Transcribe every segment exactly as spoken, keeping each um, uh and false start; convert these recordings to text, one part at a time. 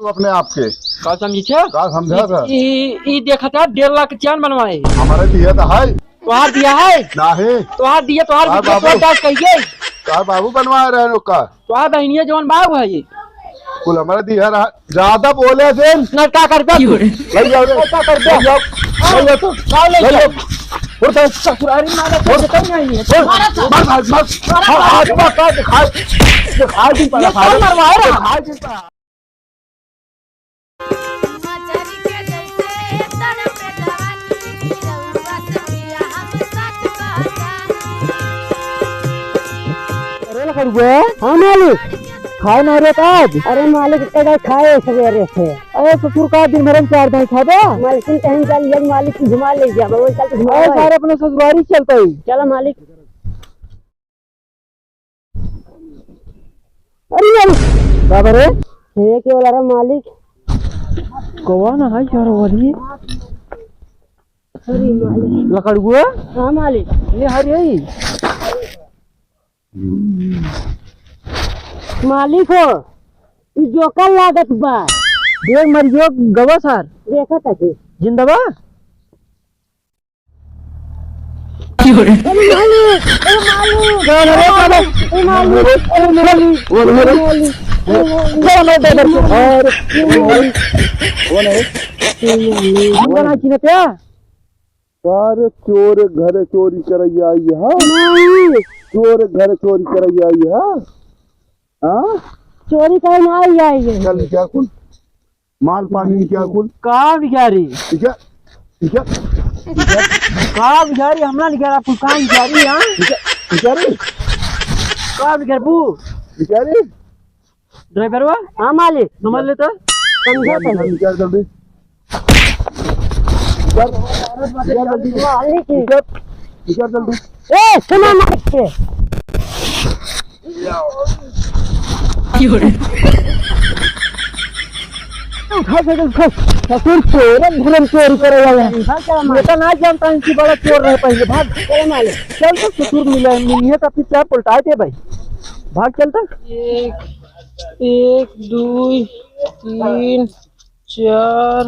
तो अपने आप के। का समझी छे? का समझा था? ई, ई, ई देखा था, डेढ़ लाख के चैन बनवाए। हमारे दिया तो है। तोहार दिया है? नहीं। तोहार दिया, तोहार का बिटिया बाबू? तोहार जात कहिए। का बाबू बनवा रहे हो का? तोहार बहिनिया जवन बाबू है ये। कुल हमारे दिया रहा। ज्यादा बोले से। ना का कर दे? क्यों रे? ले जाओ रे। का कर दे? ले जाओ। ले जाओ तो। का ले ले जाओ। जाओ। उठ, उठ। ससुरारी मारा तो उठ। पता ही नहीं है। उठ। मारा था। बस, बस, बस। मारा हाँ, था। आज बात का दिखा, दिखा दी ये पड़ा। कौन मरवा रहा? दिखा दी पड़ा। मछरी के जैसे तड़पे जवानी, रउआ से पिया हम सच कहतानी। अरे लकड़ुआ, हाँ मालिक, खाए ना रे आज? अरे मालिक, इतना खाए सवेरे से। अरे ससुर का दिन भर में चार दाई खाबे? मालकिन कहीं चल, जब मालिक घुमा ले जाबे, वही चल के घुमा अरे ले। सारे अपने ससुरारी चलते ही। चला मालिक। अरे यार, बाबा रे। हे केवल, अरे मालिक। कौन है यार वो आदमी? अरे मालिक। लकड़ुआ? हाँ मालिक। ये हर यही। मालिक हो, ई जोकर लागत बा। देख मरियो गवा सर। देखा था जी। जिंदा बा? अरे मालिक, अरे मालिक, अरे मालिक, अरे मालिक, अरे मालिक, अरे मालिक। कौन है ड्राइवर? अरे, कौन है? हम गाना चिन्हते हैं? अरे चोर घर चोरी करैया आई है। नहीं। चोर घर चोरी करैया आई है। हाँ? चोरी करे ना आई है ये। चल क्या कुल? माल पानी क्या कुल? का भिखारी? ठीक है? ठीक है? का भिखारी? हमरा नहीं कह रहा, कुल काम भिखारी, हाँ? ठीक है? ठीक है रे? का भिखारी बू? ठीक है रे? ड्राइवरवा? हाँ मालिक। समझ लेता? समझा निकाल, था। निकाल जल्दी। निकाल, निकाल जल्दी। मालिक। निकाल, निकाल जल्दी। ए, सुना मालिक के। उठा साइकिल, उठा। ससुर चोरन घरन चोरी करे वाला है। उठा क्या मार? ये तो ना जानता है कि बड़ा चोर रहे पहले। भाग। चल मालिक। चल तो ससुर मिले, मिलिए तो फिर क्या पलटाए थे भाई। भाग चल तो। एक, एक, दुई, तीन, चार,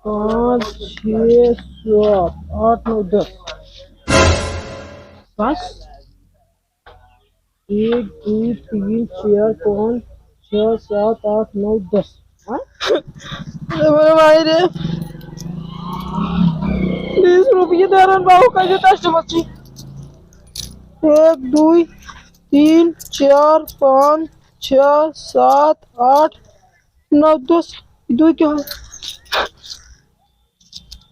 पाँच, छः, सात, आठ, नौ, दस। बस। एक, दुई, तीन, चार, पाँच, छः, सात, आठ, नौ, दस। हाँ? अरे मेरे भाई रे, बीस रुपये दे रहे बाबू, कैसे दस बची? एक, दुई, तीन, चार, पाँच, छः, सात, आठ, नौ, दस, दुई क्या है?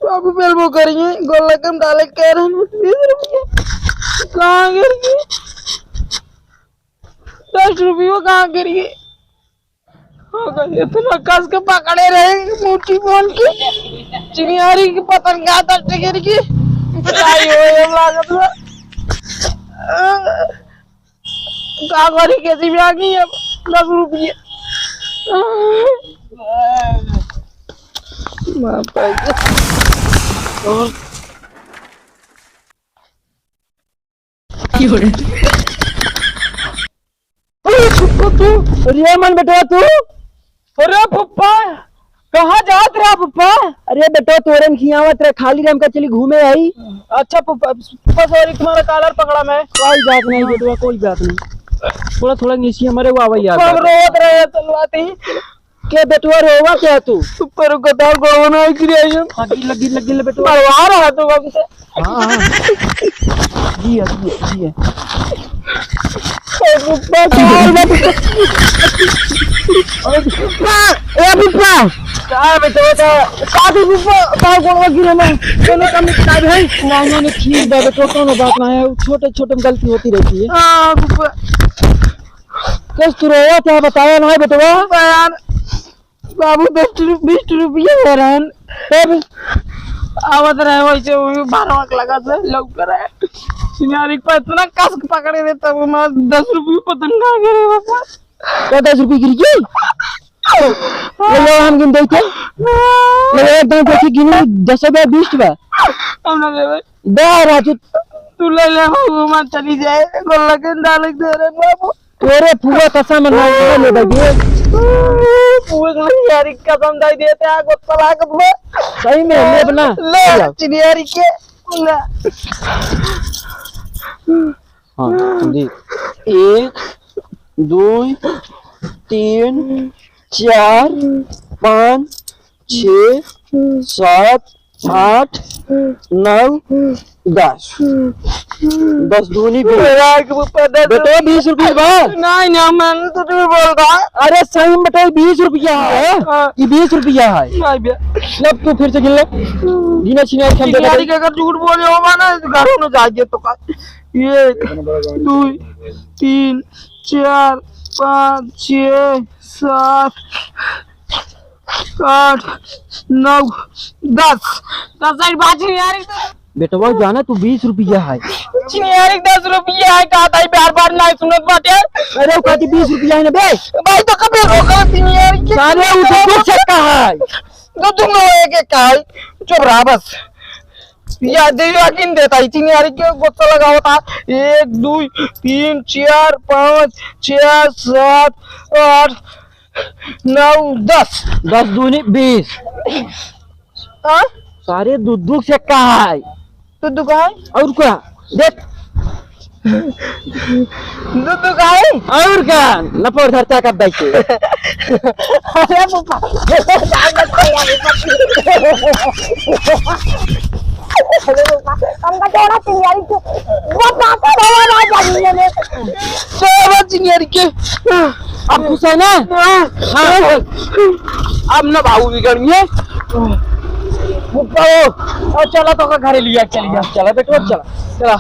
बाबू बेलबो करिए, गोलक में डाले कह रहे हैं, बीस रुपये। कहाँ गिर गई? दस रुपये कहाँ गिर गई? हो गई, इतना कस के पकड़े रहे, मुट्ठी बांध के। चिनियारी की पतंगा तट गिर गई। पिटाई हो गई, हम लागत बा। का करी, कैसी भी आ गई अब दस रुपये। बाप रे। और अरे फुप्पा तू, अरे मन बेटवा तू। अरे फुप्पा, कहाँ जात रहा फुप्पा? अरे बेटवा तोरन खियावत रहे, खाली रहे, हमका चली घूमे आई। अच्छा फुप्पा, फुप्पा सॉरी, तुम्हारा कॉलर पकड़ा मैं। कोई बात नहीं बेटवा, कोई बात नहीं। थोड़ा थोड़ा नीचे हमारे वो आवाज याद फुप्पा, हम आ गया। रोत रहे, चलवाती। के बेटवा रोवा क्या तू? फुप्पा रुको, तार गोड़वा ना गिर आई हम। हाँ, गिर लग, गिर लग, गिर लग बेटवा। मरवा रहा तू हमसे। हाँ, हाँ। जिया, जिया, जिया। ए फुप्पा, का हाल बा फुप्पा? ए फुप्पा। का बेटवा, का? का दे फुप्पा, का गोड़वा गिरे में? कोनो कमी का है? नहीं, नहीं, नहीं, ठीक बा बेटवा, कोनो बात नहीं है, छोटे छोटे में गलती होती रहती है। हाँ फुप्पा। कस तू रोवा क्या बताया ना बेटवा? फुप्पा यार, बाबू दस रु-, बीस रुपया दे रहन। तब आवत रहे वैसे वो बारह लाख लगा से लौक रहे। सिनारी पर इतना कस के पकड़े रहे तब हमारा दस रुपये पतंगा गिरे बस। तो दस रुपये गिर गई? ले लो हम गिन देते। ले लो एकदम देखी गिन दस बा बीस बा। हम ना देवे। दे राजू। तू ले ले बाबू, मत चली जाए। गोल्ला के डाल दे रहे बाबू। तोरे फुआ कसम ना ले बाबू। पूछ नहीं यार, कसम दे देते हैं, आगो तलाक में। सही में, ले अपना। ले, चिनियारी के, ले। हाँ, जी। एक, दुई, तीन, चार, पाँच, छः, सात, आठ, नौ, दस। दस दूनी बीस। मेरा एक रुपया दे दो। बेटवा, बीस रुपया बा। नहीं, नहीं, मैं तो झूठ बोल रहा। अरे सही में बेटवा, बीस रुपया है। हाँ। ये बीस रुपया है। नहीं भैया। लब तू फिर से गिन ले। गिना छिनिया के हम दे चिनियारी देते। के अगर झूठ बोले होगा ना, तो घरों में जाके तो का। एक, दुई, तीन, चार, पाँच, छः, सात, आठ, नौ, दस। दस साइड बात चिनियारी तो। बेटवा जाना तू बीस रुपया है। चिनियारी दस रुपया है, कहा था बार बार नहीं सुनत बाटे। अरे वो कहती बीस रुपया है ना बे। भाई तो कभी रोका चिनियारी के। साले वो तो दो छक्का है। दो तुम लोग एक एक का है। चुप रहा बस। या दे यकीन देता है चिनियारी के गुस्सा लगा होता। एक, दुई, तीन, चार, पाँच, छः, सात, आठ, नौ, दस। दस दूनी बीस। हाँ? सारे दू दू से कहा है। दू दू का है? और का? देख। दू दू का है? और का? नपोर धरता का बैठे। अरे बुका। अरे बुका, हमका जोड़ा चिनियारी के। वो पापा भवा ना जानिए ने। जोड़ा चिनियारी के। अब खुश है ना? हाँ। अब ना बाबू बिगड़ गए। बुका हो। और चला तो का घरे लिया, चल गया। चला बेटवा, चला। चला।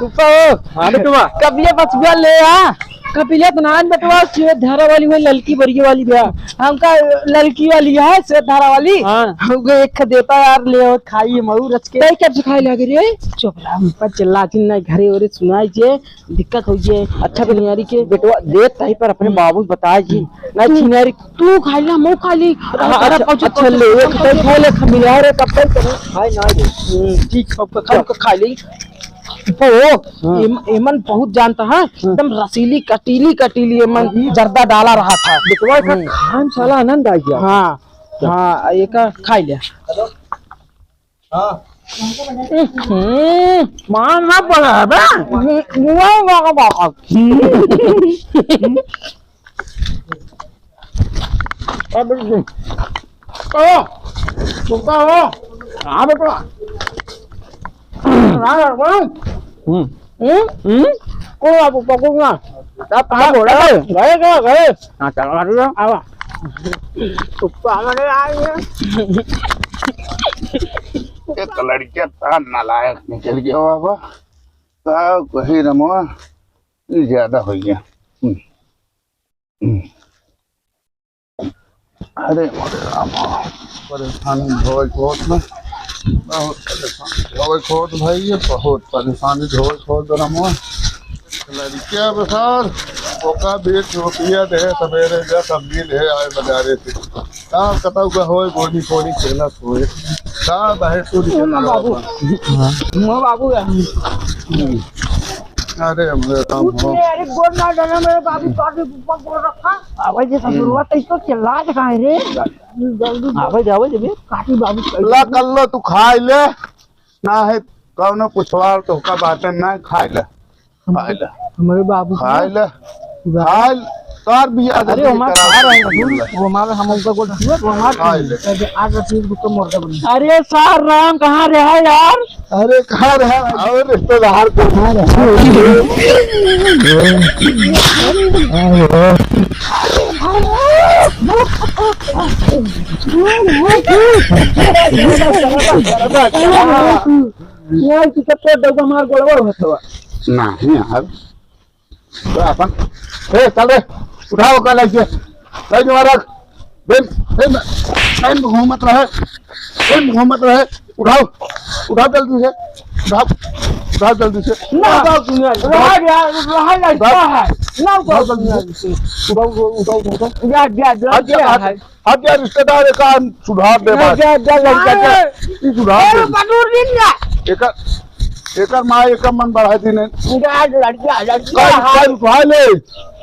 बुका हो। हाँ बेटवा। कब ये बचुआ ले आ? कपिला तो नान बेटवा, श्वेत धारा वाली हुई, ललकी बरिये वाली भैया। हमका ललकी वाली है, श्वेत धारा वाली। हाँ। हमको एक देता यार, ले और खाइए मऊ रच के। तई कब से खाए लगे रे? चुप रहा, हम पर चिल्ला चिल्ला घरे ओरे सुनाई जे, दिक्कत हो जे। अच्छा, चिनियारी के। बेटवा, दे तही पर अपने बाबू से बताए जी। ना तू, चिनियारी। तू खाई ला, मऊ खाई ली। हाँ, तारा अच्छा, पाउच अच्छा, पाउच ले, एक पाउच तई बोले, खा मिला रे, कब तक करे? खाए ना रे। हम्म, ठीक, सबका खाए, सबका खाए ले। ओ, हाँ। एम-, एमन बहुत जानता है, हाँ। एकदम रसीली, कटीली, कटीली एमन हाँ। जर्दा डाला रहा था। बेटवा का हम्म। खान साला आनंद आ गया। हाँ, हाँ, एका खाई ले। हाँ। हम्म, मार ना पड़ा है बे। मुआ ना का बाप। अब ओ, सुनता हो? हाँ, बेटा। हाँ, बेटा। हम्म। हम्म? हम्म? कौन बाबू, पकड़ना? आप कहाँ बोला? गए, गए, गए। हाँ, चला, चला। आवा। सुप्पा हमारे आए हैं। एक लड़किया तान नालायक निकल गया बाबा। का कही रमवा, ये ज्यादा हो गया। हम्म। हम्म। अरे मोरे राम, परेशानी ढोए खोत में, बहुत परेशानी ढोए खोत भाई, ये बहुत परेशानी ढोए खोत रमवा। लड़किया बसार, ओका बीस रुपया दे, सवेरे जा सब्जी ले आए बाजारे से। का कतौ का होए, गोली फोड़ी खेला सोए। का बहे तू निकल हाँ, बाबू। हाँ। हाँ, बाबू है। अरे, हमरे काम कुछ हो। नहीं, अरे, गोल मार डाला मेरे बाबू, काफी ऊपर गोल रखा। आवाज ये ससुरवा, हम्म। तो इसको चिल्ला दिखाए रे। जल्दी आवाज, आवाज, अबे। काफी बाबू। ला, कर लो, तू खाई ले। ना है, कौनो पुछवार तो का बात है, ना खाई ले। खाई ले। हमारे बाबू खाई ले। खाई ले। तार बियाह अरे, जल्दी हमार करा खा रहे हैं, दे। वो हमार, हम उनका गोल छुए, वो हमार खाई ले। आज रसीद को तो मुर्गा बन। अरे, सार राम कहाँ रहा यार? अरे, कहाँ रहा? और रिश्तेदार को कहाँ रहा? यार, तू तो डब्बा मार गोलवा होत हवा। नहीं यार। तो अपन, ए, चल रे, उठाओ, का लइके? लइके मारा। बेन, बेन, बेन घूमत रहे, बेन घूमत रहे। उठाओ, उठाओ जल्दी से, उठाओ, उठाओ जल्दी से। ना, उठाओ, उठाओ। रहा गया, रहा गया, उठाओ। क्या है? ना, उठाओ जल्दी से। उठाओ, उठाओ, उठाओ, उठाओ। जा, जा, जा, हट जा, क्या हट, है? हट जा, रिश्तेदार का सुधार दे ना, बात। जा, जा, लड़का अरे, का, ई सुधार अरे, दे। बटोर दिन जा। एक एकर माँ एकर मन बढ़ाई दी नहीं। उठा लड़किया, लड़किया। उठा, उठा ले।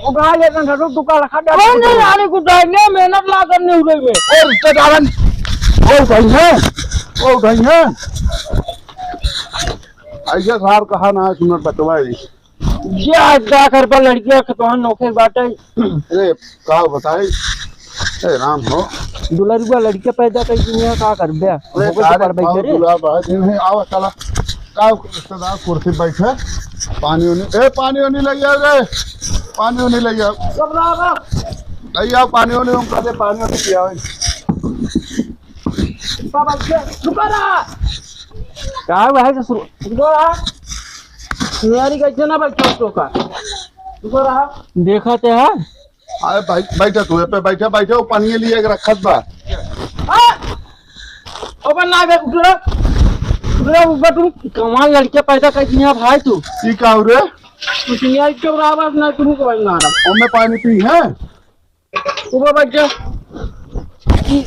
उठा ले, ना ससुर, तू का रखा दे। कौन नहीं आने को उठाए, ले मेहनत ला करने उठे में। और रिश्तेदारन, ओ उठाई है, ओ उठाई है। ऐसे सार कहा ना सुनत बतवाई। ये आज का कर पर लड़किया के तोहन नौखे बाटे। अरे, का बताई? ए, राम हो। दुलरुआ लड़के पैदा कर दिया, का कर बे? अरे, होके तो अरे, पर बैठे बहुत रे। दुला बा, दिन है, आवा, चला। का रिश्तेदार कुर्सी बैठे, पानी उनी, ए, पानी उनी ले आओ रे, पानी उनी ले आओ। सब रहा, रहा। ले आओ, पानी उनी, हम कहते पानी उनी पियावे। बाबा, रुका रहा। का हुआ है ससुर? रुका रहा। तैयारी कैसे ना बैठो तो का? रुका रहा। देखा ते है? अरे भाई, बैठा तू, ए पे बैठा, बैठा, वो पानी लिए के रखत बा। आ! ओपन ना बे, उठ रे। उठ रे, ऊपर तू कमाल लड़के पैदा कर दिया भाई तू। ई का हो रे? कुछ नहीं, आई क्यों आवाज ना तुमको भाई मारा। ओमे पानी पी है? ऊपर बैठ जा। ई,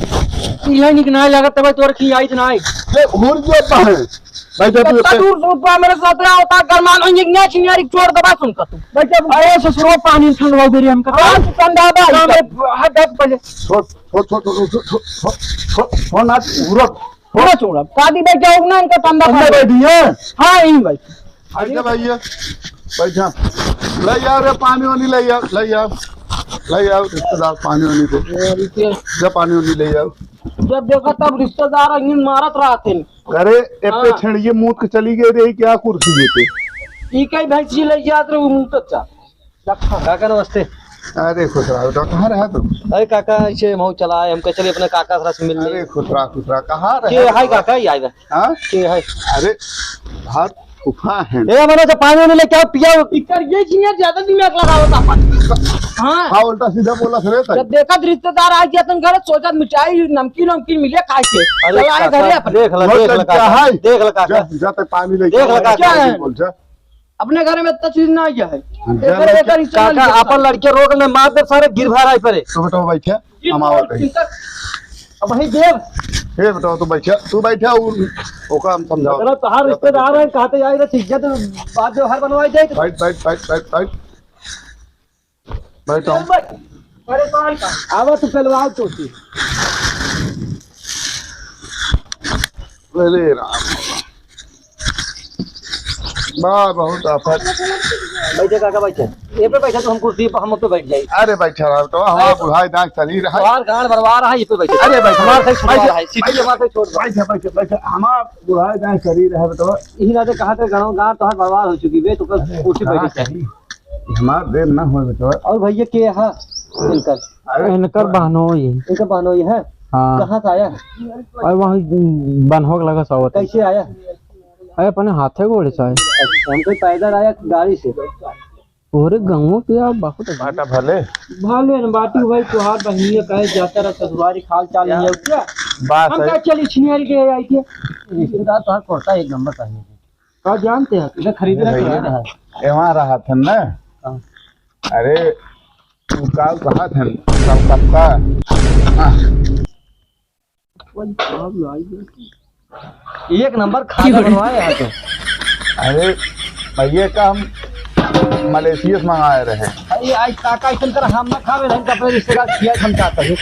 ई है निक ना लागत, तब तोर की आई तो ना आई। ए, हुर जो पा है। बैठा तू, कितना बैठा। दूर से उठवा मेरे साथ रहा होता, गरमान होंगे, न्या छिनियारी छोड़ दबा सुन कर तू। बैठा, अरे ससुरो पानी ठंडवा दे रही हमका। हाँ, तू ठंडा बा, काम इधर। रे, हट, हट पहले। छोड़, छोड़, छोड़, छोड़, ना, उरक। पूरा छोड़ा। शादी बैठा हो ना, इनका ठंडा अंदर पानी। बैठी है। हाँ, यहीं बैठ। बैठा भैया, बैठा। ले आओ रे, पानी वानी ले आओ, ले आओ, ले आओ, रिश्तेदार पानी वानी दे। ये रुकिए। जा पानी वानी ले आओ। जब देखा तब रिश्तेदार अंगिन मारत रहते हैं। अरे, ए पे हाँ। छेड़िए मूत के चली गई रे, क्या कुर्सी ये पे? ई कई भैंसी ले जात रे, ऊ मूत अच्छा। काका नमस्ते। अरे खुश रहा बेटा, कहाँ रहा तू? अरे काका, ऐसे मऊ चला आए, हम कहे चलिए अपने काका से मिल अरे लिए। खुश रहा, खुश रहा, कहाँ रहा के तू? हाय काका, ये आए बा। हाँ? के हाय? अरे भात फूफा है। ए, मने तो पानी वानी लेके आओ, पियाओ। इकर ये जिनिया ज्यादा दिमाग लगावत अपन। हाँ। हाँ, उल्टा सीधा बोला सरे तक। जब देखत रिश्तेदार आ गया तन घर, सोचत मिठाई, नमकीन, नमकीन मिले खाए के। अरे चला आए काका, घरे अपन। देख ला, बहुत देख ला लड़का काका, है। देख ला काका। जा, जा तक पानी लेके देख ला आओ, काका। पानी बोल, जा। अपने घर में इतना चीज ना आया है। हम एकर, जान एकर इज्जत काका, नहीं करता। अपन लड़के रोक ले, मार दे सारे गिर भर आई परे। तो बेटा बैठे, हम आवत है। अब भाई देव। ए बेटा तू बैठे, तू बैठे, उ, ओका हम समझाओ। अगर तोहार रिश्तेदार है, कहते आई रहे, इज्जत बात व्यवहार बनवाई जाए तो। बैठ, बैठ, बैठ, बैठ, बैठ। बैठ हम। परेशान का? आवा तू पेलवाओ तो सी। अरे राम। बा, बहुत आफत। बैठे काका, बैठे। ये पे बैठे तो हम कुर्सी पे हम पे बैठ जाई। अरे बैठा रहो तो, हमारा अरे बुढ़ाई दांत चली रहा है। तोहार गांड बरवा रहा है, ये पे बैठे। अरे बैठा, हमार से छोड़ बैठा, रहा है, सीटी बैठा, हमार से छोड़ रहा है। बैठा, बैठा, बैठा, हमार बुढ़ाई दांत चली रहा है तो। यही नाते कहा थे गांव, गांड तोहार बर्बाद हो चुकी बे, तो कल अरे कुर्सी पे कहाँ बैठे। चली? हमार देर ना हो बेटा। और भैया के है इनकर? अरे इनकर बहनोई। इनकर बहनोई है? हाँ। कहाँ से आया? अरे वहाँ बनहोक लगा सावत। कैसे आया? अरे अपने हाथे घोड़े से आए। अच्छा, हम तो पैदल आया गाड़ी से। पूरे गाँव के आप बहुत बाटा भले। भले न बाटी भाई, तोहार बहिनिया कहे जाता रहा ससुरारी, हाल चाल नहीं है क्या? बात हम है। कहा चली छिनियर के आई के। रिश्तेदार तोहार करता एक नंबर का है। का जानते हैं? इधर खरीद रहे भैया, हैं। एमा रहा था ना। हाँ। अरे, तू का कहा था? कलकत्ता। हाँ। एक नंबर खाना बनवाए हैं तो। अरे, भैया का हम मलेशिया से मंगाए रहे। अरे, आज काका, इतन कर हम ना खावे, नहीं तो अपने रिश्तेदार खिया हम चाहते हैं।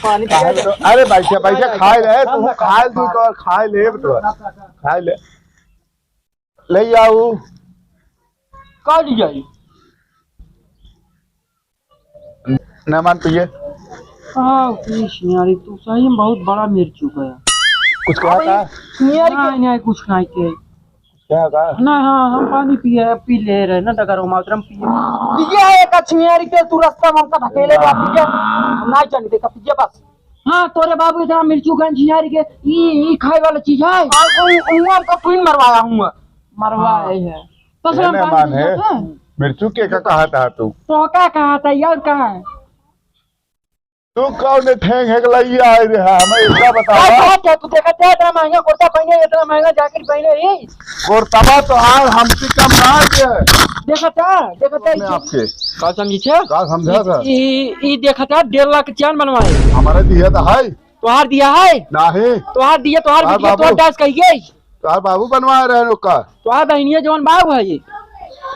पानी पिया काहे तो, अरे, बैठे, बैठे, खाए ले, हम तू ना खाए, खाए, तू तो खाए ले, तो खाए ले। ले आओ। का ले जाई? मेहमान तो ये। हाँ, कुछ नहीं यार, तू सही में बहुत बड़ा मिर्चू का है। कुछ कहा था? नहीं, नहीं, कुछ नहीं के। क्या कहा? ना, हाँ, हम पानी पिए, पी ले रहे ना, डगर मात्र हम पिए। पिए है का छिनियारी के, तू रास्ता में हमका ढकेले बा, पिए। हम नहीं जानी, देखा, पिए बस। हाँ, तोरे बाबू इतना मिर्चू गंज हियारी के, ई, ई खाए वाला चीज है? और उ, उ, हमको तू ही मरवाया हूँ। मरवाए हाँ। है। तो ये सर, हम मेहमान पानी है। पीते हैं। मिर्चू के का कहा था तू? तो का कहा था यार, कहा है? तू कौन ठेंग है के लइया आए रे? हाँ, हमें इतना बताओ। क्या बात है? तू देखा था, इतना महंगा कुर्ता पहने, इतना महंगा जैकेट पहने ही। कुर्तवा तो आज हमसे कम ना है। देखा था, देखा था, अपने आपके। का समझी छे? का समझा था? ई, ई, ई देखा था, डेढ़ लाख के चैन बनवाए। हमारे दिया तो है। तोहार दिया है? नहीं। तोहार दिया, तोहार हाँ, बिटिया, बाबू। तोहार डांस कहिए। तोहार बाबू बनवा रहे हैं ओका। तोहार बहिनिया जवन बाबू है ये।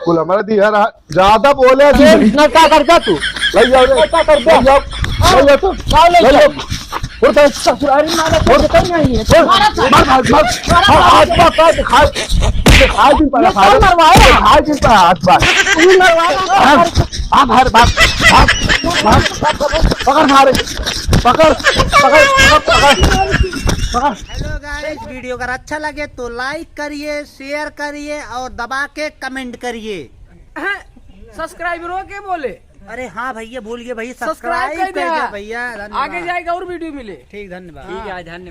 कुल हमारा दिया रहा, ज्यादा बोले तू। ए, नटका कर दे तू। ले जाओ रे। नटका कर दे। ले जाओ। ले जाओ तू। का ले ले जाओ? जाओ। उठ, उठ। ससुरारी मारे तो उठ। पता नहीं है। उठ। मार, मार, मार। मार, हाथ मार, मार, दिखा। दिखा दिन पर ये हाथ। कौन मरवाया? दिखा दिन पर हाथ मार। तू मरवाया। मार, मार, मार, मार, मार। पकड़ मारे। पकड़, पकड़, पकड़, पकड़। पकड़। Hello guys, video अगर अच्छा लगे तो like करिए, share करिए और दबा के comment करिए। हाँ, subscriberों के बोले। अरे हाँ भैया, भूल गए भैया, subscribe subscribe कर कर दिया। दे भैया, धन्यवाद। आगे जाएगा और video मिले। ठीक, धन्यवाद। ठीक है, धन्यवाद।